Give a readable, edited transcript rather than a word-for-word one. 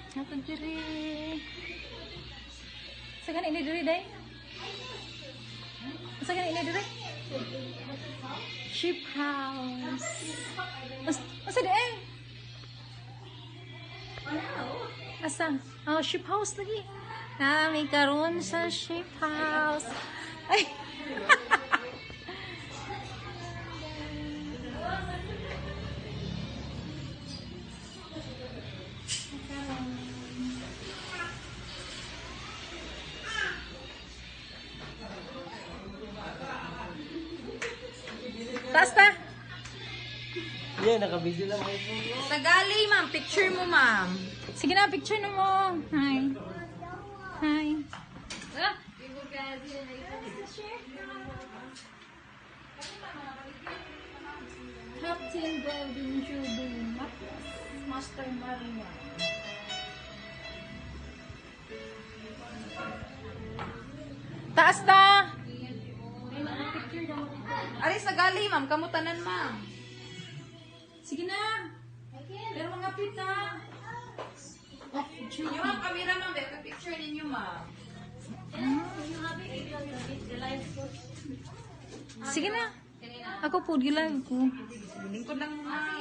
Ako diri. Sa gani ini diri day? Sa gani ini diri? Ship house. Asa di eh? Asa? Oh, ship house lagi. Nami karon sa ship house. Ay. Taas ta. Yeah, nakabisi lang kayo po. Tagali, ma'am. Picture mo, ma'am. Sige na, picture na mo. Hi. Hi. Ah! Captain Golden Jubilee Matias, Master Maria. Taas ta! Ari sa gali, ma'am. Kamutanan, ma'am. Sige na! Pero mga pita. Oh, picture. Yung ang camera, ma'am. Beka, picture ninyo, ma'am. Sige na. Ako po, gilag ko. Lingkod lang mo, ma'am.